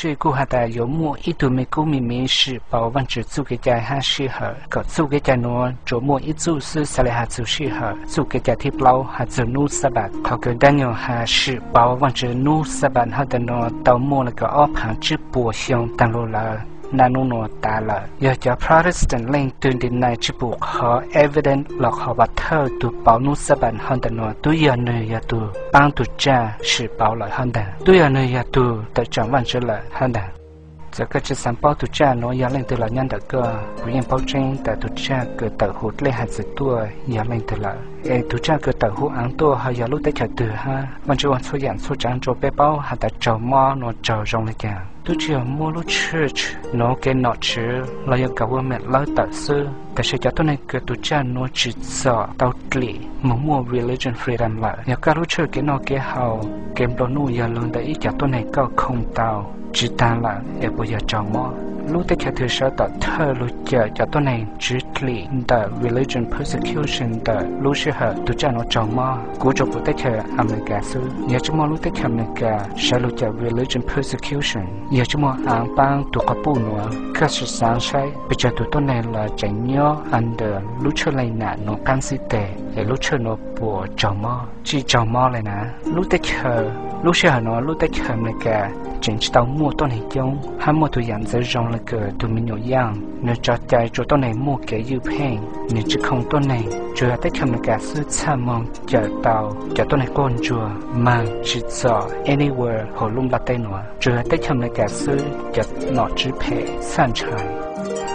Tus kuj has tas yuav muaj ib tug me kub me miv sim pauv Vaajtswv txuj kev cai hab sij hawm, kom txuj kev cai nuav tsuas muaj ib txuj xwb xav le has txug sij hawm. Txuj kev cai thib plaub has txug nub Sabat. Qhov kws Daniel has sim pauv Vaajtswv nub Sabat hab ntawm nuav tau muaj le kws ob phaav tsib puas xyoo taag lug lawm, naj nub nuav tav lawm. Yog cov Protestant leej twg deny tsi pum qhov evidence los qhov pov thawj tug pauv nub Sabat hab ntawm nuav, tub yog nwg yog tug paab tug tsaj sim pauv lawm hab ntag, tub yog nwg yog tug tawm tsaam Vaajtswv lawm hab ntag. Txawm koj tsi xaav paub tug tsaj nuav yog leej twg los nyob ntawm koj, kuv yeej paub tseeb tas tug tsaj kws tawm huv dlej haav txwv tuaj yog leej twg lawm. Es tug tsaj kws tawm huv aav tuaj ho yog lub teb chaws twg hab? Vaajtswv ua txhua yaam txhua tsaav rua peb paub has tas raug mob nuav raug zoo le caag. Tub tsi yog muab lub church nuav kev nom tswv los yog government lawb tawm xwb, tab sis cov tuab neeg kws tug tsaj nuav tsim txom tau dlim moog muaj religion freedom lawm. Yog koj lub church kev noj kev haus kev nplua nuj yog lug ntawm ib cov tuab neeg koj khoo tau, tsi taag lawm es puas yog raug mob? Lub teb chaws twg sawv tom thawj lug cawm cov tuab neeg tswv dlim ntawm religion persecution ntawm lub sij hawm tug tsaj nuav raug mob? Kuv tsuas pum teb chaws Amelikas xwb. Yog tsi muaj lub teb chaws Amelikas sawv lug cawm religion persecution, yog tsi muaj aav paab tug quas puj nuav, koj sim xaav saib pes tsawg tug tuab neeg los tseem nyob under lub tshwj leej nam nuav qaab xib teg, es lub tshwj nuav puas raug mob? Tsi raug mob le na. Lub teb chaws, lub sij hawm nuav lub teb chaws Amelikas tseem tsi tau muaj tuab neeg coob hab muaj tug yaam ntxwv zoo le kws tug me nyuam yaaj, nwg tso cai rua tuab neeg muaj kev ywj pheej, nwg tsi khoo tuab neeg. Tsuas yog teb chaws Amelikas xwb txhaj moog cawm tau cov tuab neeg quaj ntsuag, moog tsim txom anywhere huv lub nplaj teb nuav. Tsuas yog teb chaws Amelikas xwb cov nom tswv phem txhaj ntshai.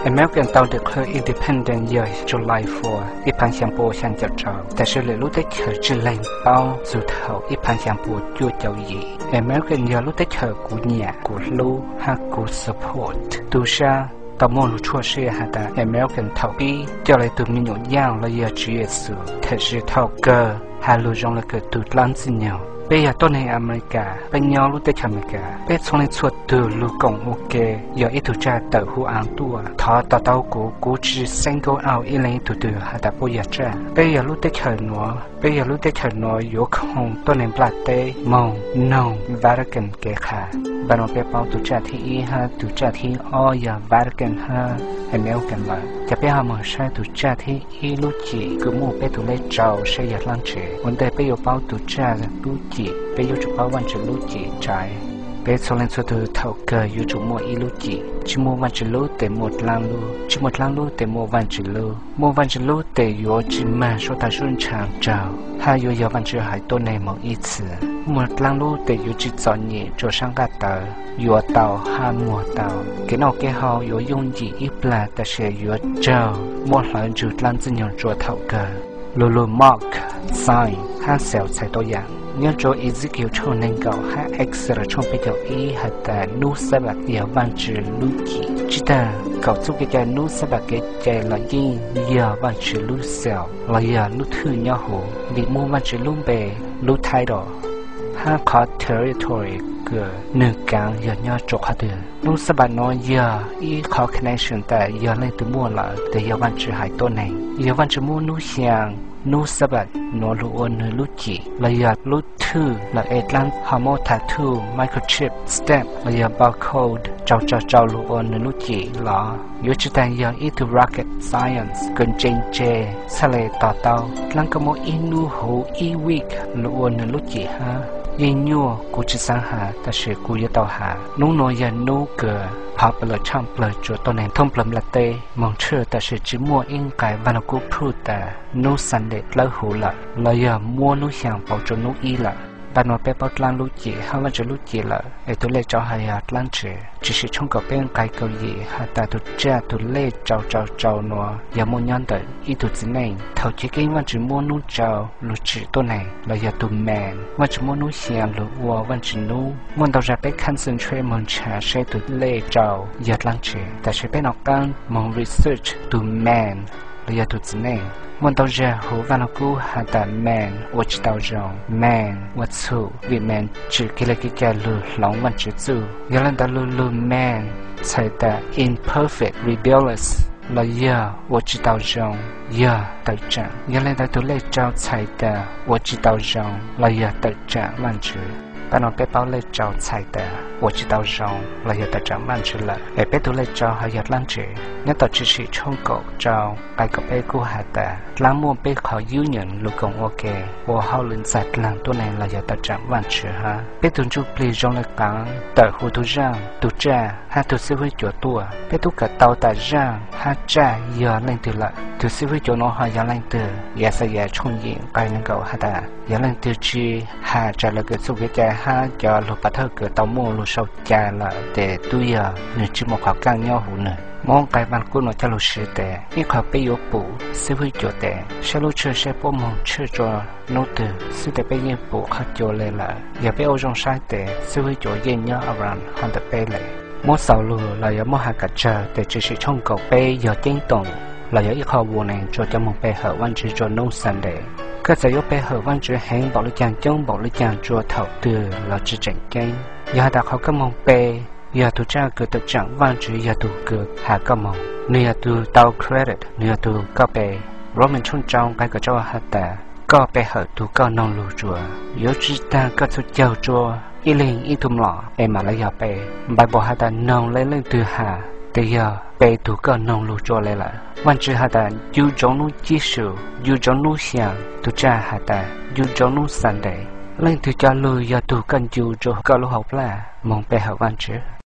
American tau declare independent yog July four, ib phaav xyaa pua xyaa caum rau, tab sis lwm lub teb chaws tsi leeg paub txug thaum ib phaav xyaa pua cuaj caum yim. American yog lub teb chaws kuv nyiam kuv hlub hab kuv support. Tub sab tau muaj lug tshuaj sij has tas American thaum pib coj le tug me nyuam yaaj los yog Tswv Yexus, tab sis thaum kawg has lug zoo le kws tug dlaab ntxwg nyoog. Peb yog tuab neeg Amelikas, peb nyob lub teb chaws Amelikas, peb txhua leej txhua tug lug koom ua ke. Yog ib tug tsaj tawm huv aav tuaj, thov to taub kuv, kuv tsi single out ib leeg ib tug twg has tas puab yog tsaj. Peb yog lub teb chaws nuav, peb yog lub teb chaws nuav yuav khoo tuab neeg nplaj teb moog noog Vatican kev qha. Npaj nuav peb paub tug tsaj thib ib hab tug tsaj thib ob yog Vatican hab American lawm, ces peb ho moog saib tug tsaj thib ib lub cim kws muaj peb tug lej rau saib yog dlaab tsi. Ua ntej peb yuav paub tug tsaj lub cim, peb yuav tsum paub Vaajtswv lub cim tsaiv. Peb txhua leej txhua tug thaum kawg yuav tsum muaj ib lub cim. Tsi muaj Vaajtswv lub tes muaj dlaab lub, tsi muaj dlaab lub tes muaj Vaajtswv lub. Muaj Vaajtswv lub tes yuav tsi maag suab tag suab ntshaag raug, hab yuav yog Vaajtswv haiv tuab neeg moog ib txhis. Muaj dlaab lub tes yuav tsi txom nyem rua sab nqaj tawv, yuav tau hab muag tau. Kev noj kev haus yuav yooj yim ib plag, tab sis yuav raug muab hlawv ntsug dlaab ntxwg nyoog rua thaum kawg. Lug lug mark, sign hab seal txhais tau yaam. Nyob rua Ezekiel tshooj neeg nkaum hab Exodus tshooj peb caug ib has tas nub Sabat yog Vaajtswv lub cim. Tsi taag kaum txuj kev cai, nub Sabat kev cai los yeej yog Vaajtswv lub seal los yog lub thwj nyob huv, vim muaj Vaajtswv lub npe, lub title hab qhov territory kws nwg kaav yog nyob rua qhov twg. Nub Sabat nuav yog ib qhov connection tas yog leej twg muaj lawm, tes yog Vaajtswv haiv tuab neeg. Yog Vaajtswv muab nub xyaa, nub Sabat nuav lug ua nwg lub cim los yog lub thwj lawm es dlaab ho muab tattoo, microchip, stamp los yog barcode rau rau rau lug ua nwg lub cim los? Yuav tsi taag yog ib tug rocket science kws ntse ntse txhaj le to taub. Dlaab koj muab ib nub huv ib week lug ua nwg lub cim hab? Yeej nyuaj, kuv tsi xaav has, tab sis kuv yuav tau has. Nub nuav yog nub kws popular tshaaj plawg rua tuab neeg thoob plawg nplaj teb moog tshwj, tab sis tsi muaj ib nqai Vaaj Lug Kub proof tas nub Sunday dlawb huv lawm los yog muab nub xyaa pauv rua nub ib lawm. Npaj nuav peb paub dlaab lub cim hab Vaajtswv lub cim lawm, es tug lej rau has yog dlaab tsi? Tshwm Sim tshooj kaum peb nqai kaum yim has tas tug tsaj tug lej rau rau rau nuav yog muaj nyob ntawm ib tug txiv neej. Thaum chiv keeb Vaajtswv muab nub rau lug tsim tuab neeg los yog tug man. Vaajtswv muab nub xyaa lug ua Vaajtswv nub. Muaj ntau zag peb concentrate moog nrhav saib tug lej rau yog dlaab tsi, tab sis peb nov qaab moog research tug man los yog tug txiv neej. Muaj ntau zag huv Vaaj Lug Kub has tas man ua tsi tau zoo, man ua txhum, vim man tsim kev le kev cai lug hloov Vaajtswv txuj. Yog le ntawd lug lug man txhais tas imperfect, rebellious los yog ua tsi tau zoo, yog tawm tsaam. Yog le ntawd tug lej rau txhais tas ua tsi tau zoo los yog tawm tsaam Vaajtswv. Pab no peb paub lej tsau txhais tas ua tsis tau zoo los yog tawm tsam Vajtswv lawm. Es peb tus lej tsau ho yog dlaab tsi? Nyob tom Tshwm Sim tshooj kaum rau nqai kaum peb kuj has tas dlaab muaj peb qhov yub nyeem lug koom ua ke ua hauj lwm ntxag dlaag tuab neeg los yog tawm tsam Vajtswv hab. Peb tug ntsuj plig zoo le qaav tawm hu tug zaaj, tug tsaj hab tug xib hwb cuav tuaj. Peb tub kawm tau tas zaaj hab tsaj yog leej twg lawm, tug xib hwb cuav nuav ho yog leej twg. Yaxayas tshooj yim nqai neeg nkaum has tas yog leej twg tsi has raws lawv kws txuj kev cai hab cov lug pov thawj kws tau muaj lug sau cai lawm tes tub yog nwg tsi muaj qhov kaaj nyob huv nwg. Muab nqai Vaj Lug Kub nuav coj lug siv tes ib qho peb yuav pum xib hwb cuav tes saib lub tshwj saib puab moog tshwj tsua nub twg xwb tes peb yeej pum qhov cua le lawm. Yog peb ua zoo saib tes xib hwb cuav yeej nyob around hov ntawm peb le. Muab xaus lug los yog muab has kom tsawg tes Tshwm Sim tshooj kaum peb yog ceeb toom los yog ib qho warning rua cov moog pe hawm Vajtswv rua nub Sunday. Koj txawm yuav pe hawm Vajtswv heev npaum le caag, coob npaum le caag, rua thaum twg los tsi tseem ceeb. Yog has tas qhov koj moog pe yog tug tsaj kws tawm tsam Vajtswv yog tug kws has koj moog, nwg yog tug tau credit, nwg yog tug koj pe. Roman tshooj rau nqai kaum rau has tas koj pe hawm tug koj noog lug rua. Yuav tsi taag koj txhua caug rua ib leeg ib tug mlom es mam le yog pe. Bible has tas noog le leej twg has tes yog pe tug koj noog lug rua le lawm. Vajtswv has tas ncu ntsoov nub cib sum, ncu ntsoov nub xyaa. Tug tsaj has tas ncu ntsoov nub Sunday. Leej twg coj lug yog tug koj ncu rua koj lub hauv plag moog pe hawm Vajtswv?